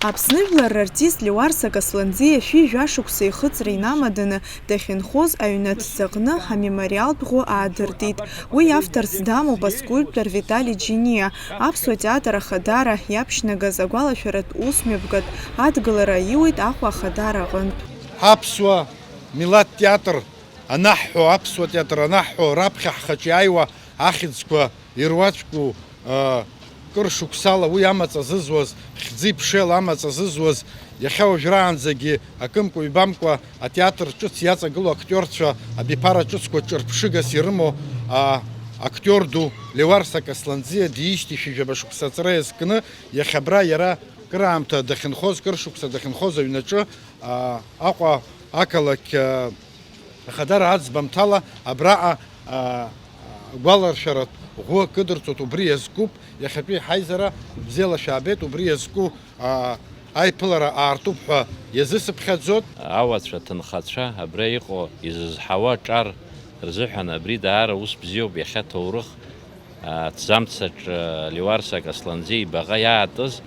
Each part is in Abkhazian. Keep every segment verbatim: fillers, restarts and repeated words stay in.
Аԥсны жәлар рартист Леуарса Касланӡиа шәи жәа шықәса ихыҵра инамаданы дахьынхоз аҩны аҭӡаҟны амемориалтә ӷәы аадыртит. Уи авторс дамоуп аскульптор Витали Џьиниа. Аԥсуа театр Ахадара иаԥшьнагаз агәалашәаратә усмҩаԥгатә адгылара аиуеит Аҟәа Ахадара аҟынтә. Аԥсуа милаҭ театр анаҳҳәо, аԥсуа театр анаҳҳәо, раԥхьа ҳхаҿы иааиуа ахьӡқәа ируаӡәку, а, кыр шықәсала уи амаҵ азызуаз, хьӡи ԥшеила амаҵ азызуаз, иахьа уажәраанӡагьы акымкәа-ҩбамкәа атеатр ҿыц иаҵагылоу актиорцәа абиԥара ҿыцқәа ҿырԥшыгас ирымоу, а, актиор ду Леуарса Касланӡиа диижьҭеи шәи жәаба шықәса аҵра иазкны, иахьа абра иара кыраамҭа дахьынхоз, кыр шықәса дахьынхоз аҩнаҿы, а, Аҟәа ақалақь, а, Ахадара аӡбамҭала абраҟа, а, гәаларшәаратә ӷәы кыдырҵоит, убри иазкуп иахьатәи ҳаизара, бзиала шәаабеит, убри иазку, а, аиԥылара аартуп ҳәа иазысыԥхьаӡоит. Ауацәа, ҭынхацәа, абра иҟоу изызҳауа ҿар рзыҳәан абри даара ус бзиоуп, иахьа ҭоурых аҭӡамцаҿ, а, Леуарса Касланӡиа ибаҟа иаатыз,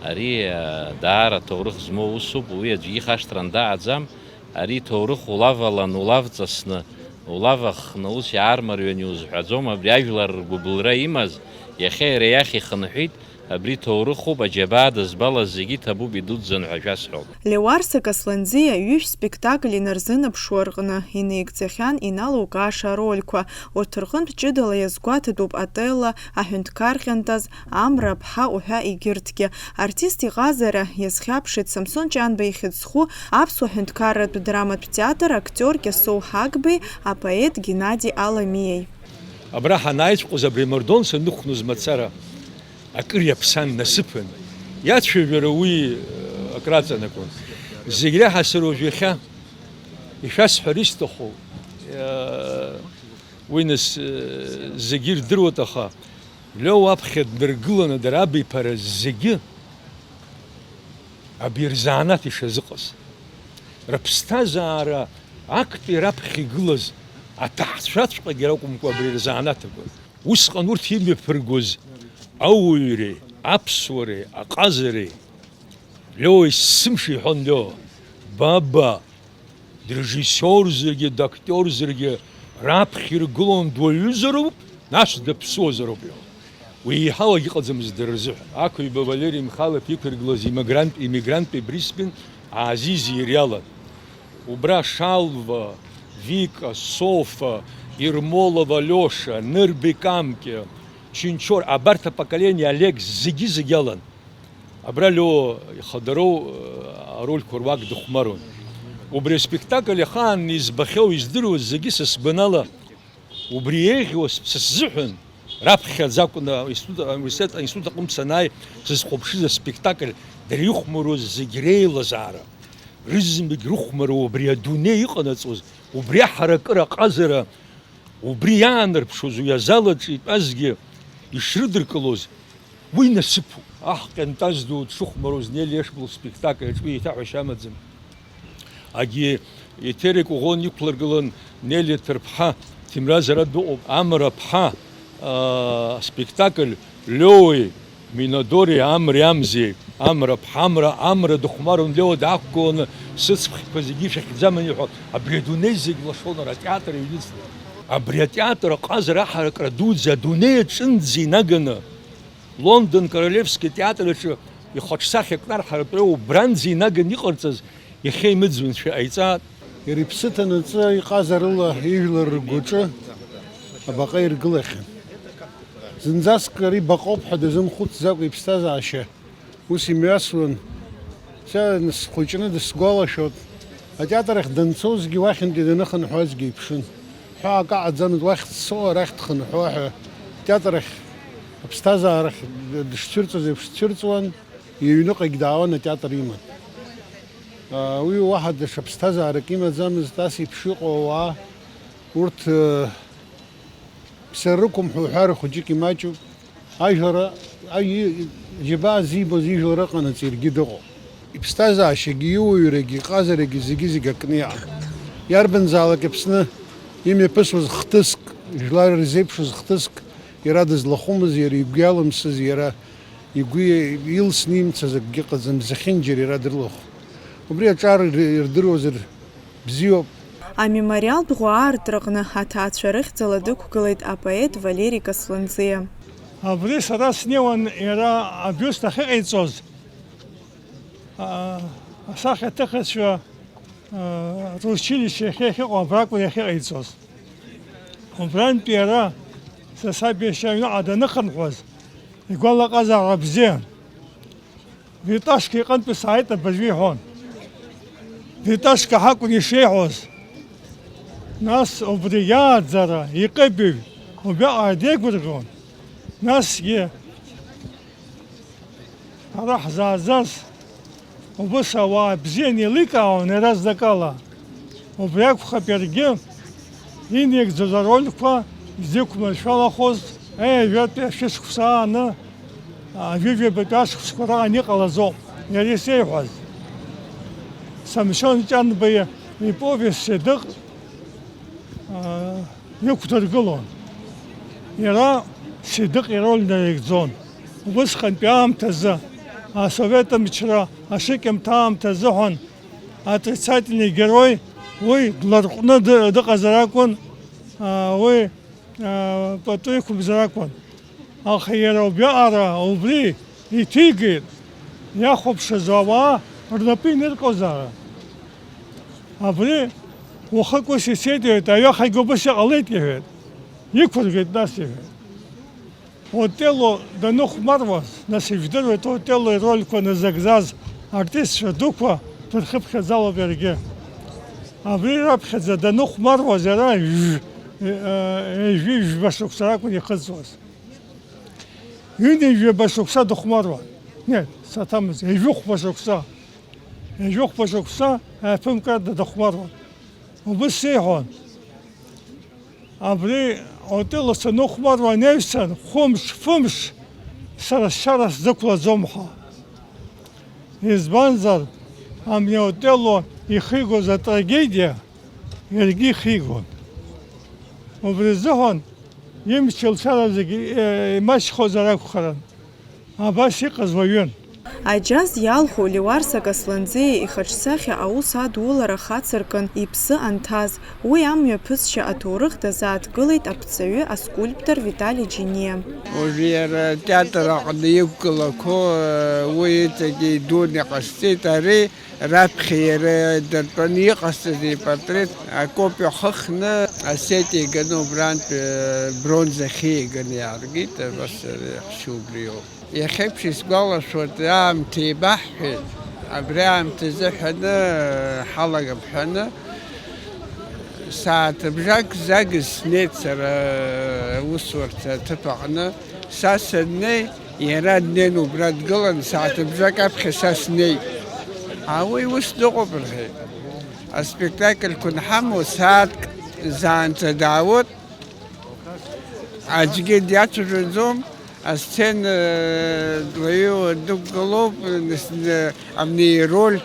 ари, а, даара ҭоурых змоу усуп, уи аӡәгьы ихашҭра андаҟаӡам, ари ҭоурых улавалан, улавҵасны, улаваххны ус иаармарион иузҳәаӡом, абри ажәлар ргәыбылра имаз, иахьа иара иахь ихынҳәит, абри ҭоурыхуп, аџьабаа дызбалаз зегьы иҭабуп, идуӡӡан ҳәа шәасҳәап. Леуарса Касланӡиа ҩышә спектакль инарзынаԥшуа рҟны инеигӡахьан иналукааша арольқәа. Урҭ рҟынтә ҷыдала иазгәаҭатәуп Отелло, Аҳәынҭқар ҟьантаз, Амра аԥҳа уҳәа егьырҭгьы. Артист иҟазара иазхьаԥшит Самсон Ҷанба ихьыӡ зху аԥсуа ҳәынҭқарратә драматә театр актиор Кьасоу Ҳагбеи апоет Геннади Аламиеи. Абра ҳанааиҵәҟьоз абри амардуан саннықәныз мацара, акыр иаԥсан, насыԥын. Иацәажәара уи, э, акраҵанакуан. Зегь реиҳа сара уажә иахьа ишәасҳәар исҭаху, э, уи нас, э, зегьы ирдыруеит, аха Лео аԥхьа днаргыланы дара абиԥара зегьы абри рзанааҭ ишазыҟаз, рыԥсҭазаара актәи раԥхьа игылаз аҭаҳцәаҵәҟьагьы ракәымкәа абри рзанааҭ акәын. Усҟан урҭ имҩаԥыргоз ауаҩреи, аԥсуареи, аҟазареи, Лео есымша иҳәон, Лео, ба, ба, Дырежиссиорзаргьы, дактиорзаргьы раԥхьа иргылон, дуаҩызароуп, нас даԥсуазароуп иҳәон. Уи еиҳау агьыҟаӡамызт дара рзыҳәан. Ақәҩба Валери Михайлов иқәиргылаз иммигрант, иммигранттәи Брисбен аазизир иалан. Убра Шалва, Вика, Софа, Ермолов Алиоша, Нырби Камке, Чинчор, абарҭ апоколение Олег зегьы-зегьы алан. Абра Лео ихадароу, э, арольқәа руак дыхәмаруан. Убри аспектакль ахаан избахьоу, издыруаз зегьы са сгәанала, убри еиӷьу ас-, са сзыҳәан, раԥхьаӡа акәны аинститут, ауниверситет аинститут аҟынтә санааи, сызхәаԥшыз аспектакль дара ихәмаруаз зегь реилазаара, рызегь рыхәмаруа убри адунеи иҟанаҵоз, убри аҳаракыра аҟазара, убри иаанарԥшуаз, уи азал аҿы итәазгьы ишрыдыркылоз, уи насыԥуп. Аҳ ҟьантаз ду дшыхәмаруаз Нели Ешбул спектакль аҿы уи еиҭаҳәашьа амаӡам. Агьи Еҭери Кәыӷәон иқәлыргылан Нели Ҭырԥҳа, Ҭемраз ара дыҟоуп, Амра ԥҳа, аа, спектакль Леои Минадори, Амри Амзеи, Амра ԥҳа, Амра, Амра дыхәмаруан, Лео даақәгыланы, сыцԥхьқәа зегьы ишәахьӡаман иҳәо, абри адунеи зегь лашон ара атеатр иҩныҵны. Абри атеатр аҟазара аҳаракра дуӡӡа адунеи аҿынӡа инаганы, Лондон Королевски атеатр аҿы ихаҿсахьа Кнар Ҳарапреи убранӡа инаганы иҟарҵаз иахьа имыӡбаншәа ҟаиҵааит. Иара иԥсы ҭанаҵы иҟазарыла ижәлар ргәаҿы абаҟа иргылахьан. Зынӡаск ари баҟоуп ҳәа дазымхәыцӡакәа иԥсҭазаашьа ус имҩасуан. Са схәыҷны дысгәалашәоит, атеатр ахь данцозгьы уахьынтәи даныхынҳәуазгьы иԥшын. Ҳәаак аҟаӡамызт уахь дцо, арахь дхынҳәуа ҳәа. Атеатр ахь аԥсҭазаарахь дышцәырҵуаз еиԥш дцәырҵуан, иҩныҟагь даауан атеатр иман. Уи уаҳа даҽа ԥсҭазаарак имаӡамызт, ас еиԥш иҟоу ауаа, урҭ, э, ԥсра рықәым ҳәа уҳәар хәыҷык имаҷуп. Ажәлар, аҩ-, џьабаа зибоз ижәлар ыҟанаҵ иаргьы дыҟоуп. Иԥсҭазаашьагьы, иуаҩрагьы, иҟазарагьы зегьы-зегь акны иҟан. Иарбанзаалак Аԥсны имҩаԥысуаз хҭыск, жәлар ирзеиԥшыз хҭыск, иара дызлахәымыз, иара игәы иалымсыз, иара Игәы илсны имцаз акгьы ыҟаӡам, зехьынџьара иара дрылахәын. Убри аҿар ир-, ирдыруазар бзиоуп. Амемориалтә ӷәаа аартраҟны аҭаацәа рыхьӡала дықәгылеит апоет Валери Касланӡиа. Абри сара снеиуан иара абиуст ахьыҟаиҵоз, а, асахьаҭыхыҩцәа, а, ручилишьче иахьа иахьыҟоу абракәын иахьыҟаиҵоз. Убрантәи иара са саб иашьа аҩныҟа даныхынҳәуаз, игәалаҟазаара бзиан. Виташка иҟынтәи сааит абыржәы иҳәон. Виташка ҳакәын ишеиҳәоз. Нас убри иааӡара, иҟыбаҩ убриаҟара деигәырӷьон. Насгьы ара ҳзааӡаз убыс ауаа бзианы еиликаауан иаразнакала. Убри акәхап иаргьы инагӡоз арольқәа изықәманшәалахоз, ҩажәатәи ашәышықәса ааны, ҩажәи жәабатәи ашықәсқәа раан иҟалаз ауп иара исеиҳәаз. Самсон Ҷанба иповест Сидыҟ, а, иқәдыргылон. Иара Сидыҟ ироль наигӡон. Убысҟантәи аамҭазы, асовет мчра ашыкьымҭа аамҭа азыҳәан, отрицательный герой, уи дларҟәны ды-, дыҟазар акәын, а, уи, а, пату иқәымзар акәын. Аха иара убриаҟара убри иҭигеит, иахәаԥшыз ауаа рнапы иныркьозаарын. Абри уахык ус ицеит, иҳәеит, аҩахагьы убыс иҟалеит, иҳәеит. Иқәыргеит нас, иҳәеит. Отелло даныхәмаруаз, нас ижәдыруеит, Отелло ирольқәа назыгӡаз артистцәа дуқәа дырхыԥхьаӡалоуп иаргьы. Абри раԥхьаӡа даныхәмаруаз иара ҩ-, э, ҩажәи жәба шықәса ракәын ихыҵуаз. Ҩынҩажәаба шықәса дыхәмаруан. Нет, саҭамыз, ҩажәихәба шықәса. Ҩажәихәба шықәса аиԥынкра дахәмаруан. Убыс сеиҳәон. Абри Отелло саныхәмаруа анаҩсан, хәымш, фымш сара сшьара сзықәлаӡом ҳәа. Избанзар, абни Отелло ихигоз атрагедиа иаргьы ихигон. Убри азыҳәан имч-илшара зегьы, э, имаҷхозар акәхарын. Абас иҟаз уаҩын. Аџьаз иалху Леуарса Касланӡиа ихаҿсахьа аус адулара хацыркын иԥсы анҭаз, уи амҩаԥысшьа аҭоурых дазааҭгылеит аԥҵаҩы, аскульптор Витали Џьениа. Уажәы иара атеатр аҟны иқәгылақәо, уи иҵегьы идуны иҟасҵеит, ари раԥхьа иара дыртәаны иҟасҵаз ипортрет акопиа хыхны асет иганы убрантә бронза хьы иганы иааргеит, абас ари ахьшьу убриоуп. Иахьеиԥш исгәалашәоит, аамҭа еибаҳҳәеит, абри аамҭа азыҳәаны ҳалагап ҳәаны, сааҭыбжак загыз снеит сара аусурҭа аҭыԥ аҟны, са саннеи, иара днеин убра дгылан, сааҭыбжак аԥхьа са снеит. А уи ус дыҟоуп рҳәеит. Аспектакльқәа анҳамоу сааҭк заанӡа даауеит. Аӡәгьы диацәажәаӡом, асцена лаҩы дықәгылоуп, абни ироль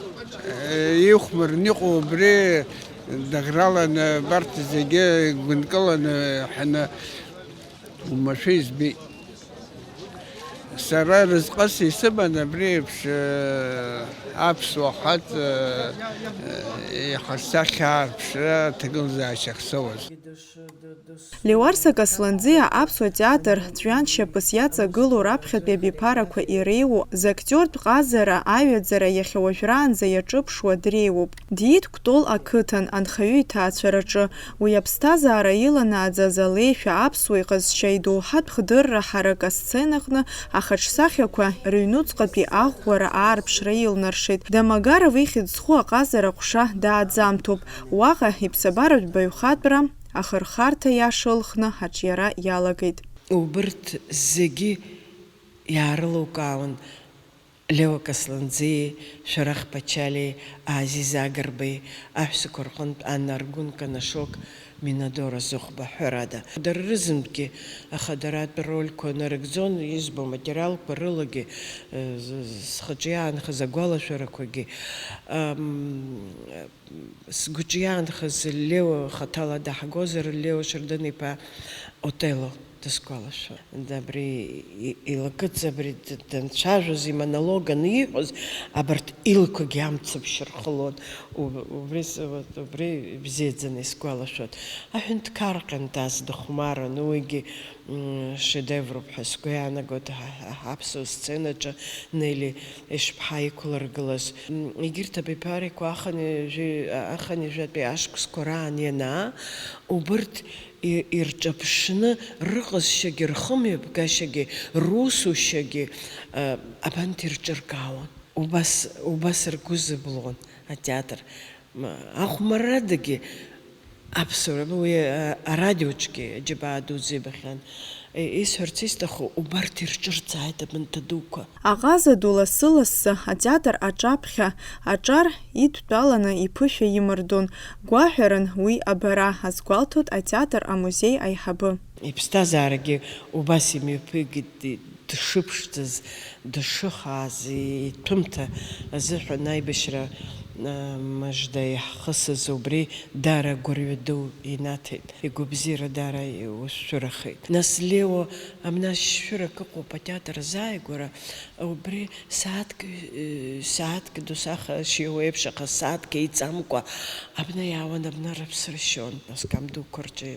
ихәмарны иҟоу убри даӷраланы абарҭ зегьы гәынкыланы ҳәаны уамашәа избеит. Сара разҟыс исыман абри еиԥш, э, аԥсуа хаҵа, э, ихаҿсахьа аарԥшра аҭагылазаашьа ахьсоуаз. Леуарса Касланӡиа аԥсуа театр ҵәҩан шьапыс иаҵагылоу раԥхьатәи абиԥарақәа иреиуоу, зактиортә ҟазара, аҩаӡара иахьа уажәраанӡа иаҿыԥшуа дреиуоуп. Диит Кәтол ақыҭан анхаҩы иҭаацәараҿы. Уи аԥсҭазаара иланааӡаз алеишәа аԥсуа иҟазшьа идоуҳатә хдырра ҳарак асценаҟны ахаҿсахьақәа рыҩнуҵҟатәи аӷәӷәара аарԥшра илнаршеит. Домогаров ихьӡ зху аҟазара ҟәша дааӡамҭоуп. Уаҟа иԥсабаратә баҩхатәра ахырхарҭа иаша ылхны аҿиара иалагеит. Убырҭ зегьы иаарылукаауан Леуа Касланӡиеи Шәарах Пачалиеи Азиз Агрбеи, аҳәсақәа рҟынтә Анна Аргәынка, Нашок Минадора Зыхәба, ҳәарада. Дара рызынтәгьы ахадаратә рольқәа нарыгӡон, избо материалқәа рылагьы, э, з-, з-, схаҿы иаанхаз агәалашәарақәагьы, ам, сгәаҿы иаанхаз Леуа хаҭала даҳгозар, Леуа Шардын-иԥа Отелло. Дысгәалашәоит. Абри и-, илакыҵ, абри д-, данцәажәоз, имонолог аниҳәоз, абарҭ илақәагьы амцаԥшь рхылон. У-, убри с-, вот, убри ибзиаӡаны исгәалашәоит. Аҳәынҭқар Ҟентас дыхәмаран, уигьы, м, шедевруп ҳәа сгәы иаанагоит ҳа-, ҳа-, ҳаԥсуа сценаҿы Нели Ешԥҳа иқәлыргылаз. М, егьырҭ абиԥарақәа ахынҩажәи-, ахынҩажәатәи ашықәсқәа раан ианаа, убырҭ и-, ирҿаԥшны, рыҟазшьагьы, рхымҩаԥгашьагьы, русушьагьы, а, абанҭ ирҿыркаауан. Убас, убас ргәы зыблуан атеатр. М, ахәмаррадагьы аԥсуара, уи, а, арадиоҿгьы аџьабаа дуӡӡа ибахьан. И-, исҳәарц исҭаху, убарҭ ирҿырцааит абанҭ адуқәа. Аҟаза ду лассы-лассы атеатр аҿаԥхьа аҿар идтәаланы иԥышәа имардон. Гәаҳәаран уи абара, азгәалҭоит атеатр амузеи аиҳабы. Иԥсҭазаарагьы убас имҩаԥигеит, ди-, дшыԥшӡаз, дшыхааз, иҭәымҭа азыҳәан аибашьра, а, мыжда иаҳхысыз убри даара гәырҩа ду инаҭеит. Игәабзиара даара иушәырахеит. Нас Лео, абна шәшәырак ыҟоуп атеатр азааигәара, убри сааҭк, э, сааҭк ду саха шиуеиԥш, аха сааҭк еиҵамкәа абна иаауан, абна рыԥсы ршьон, аскам дуқәа рҿы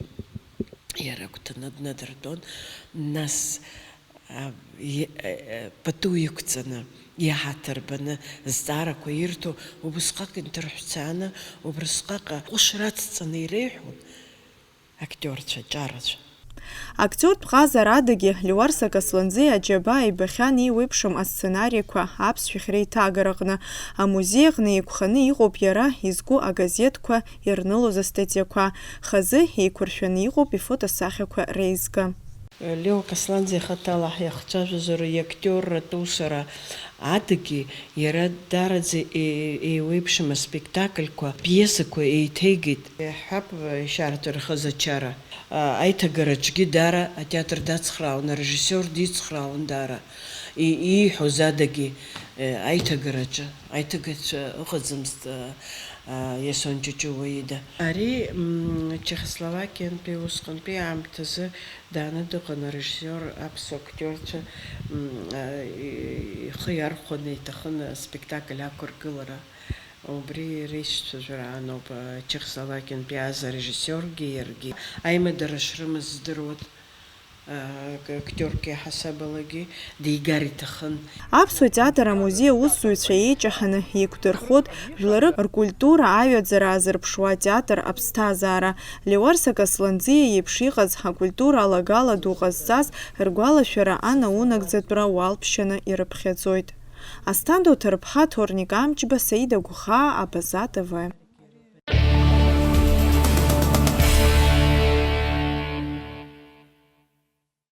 иара агәҭаны днадыртәон. Нас, а, и-, э, э, пату иқәҵаны, иаҳаҭыр баны, зҵаарақәа ирҭо, убысҟак инҭырҳәцааны, убрысҟак аҟәышра ацҵаны иреиҳәон. Актиорцәа, ҿарацәа. Актиортә ҟазарадагьы Леуарса Касланӡиа аџьабаа ибахьан еиуеиԥшым асценариақәа аԥсшәахь реиҭагараҟны. Амузеи аҟны еиқәханы иҟоуп иара изку агазеҭқәа ирнылоз астатиақәа. Хазы еиқәыршәаны иҟоуп ифотосахьақәа реизга. Лео Касланӡиа ихаҭала ҳиахцәажәозар, иактиорратә усура адагьы иара даараӡа е-, еиуеиԥшым аспектакльқәа, пиесақәа еиҭеигеит. Иаҳҳәап, ишьараҭарахаз ачара. А, аиҭагараҿгьы даара атеатр дацхраауан, арежиссиор дицхраауан даара. И-, ииҳәоз адагьы, э, аиҭагараҿы, аиҭагацәа ыҟаӡамызт, а, а, Иасон Ҷыҷыуа ида. Ари, м, Чехословакиантәи усҟантәи аамҭазы дааны дыҟан арежиссиор, аԥсуа актиорцәа, м, а, и-, ихы иархәаны иҭахын аспектакль ақәыргылара. Убри реицәажәара ааноуп, а, Чехословакиантәи ааз арежиссиоргьы иаргьы аимадара шрымаз здыруан, а, актиорк иаҳасабалагьы дигар иҭахын. Аԥсуа театр амузеи аусзуҩцәа еиҷаҳаны еиқәдырхоит жәларык ркультура аҩаӡара азырԥшуа атеатр аԥсҭазаара. Леуарса Касланӡиа иеиԥш иҟаз акультура алагала ду ҟазҵаз ргәалашәара анаунагӡатәра уалԥшьаны ирыԥхьаӡоит. Асҭанда Уҭарԥҳа, Ҭорник Амҷба, Саида Гәхаа, Абаза Т В.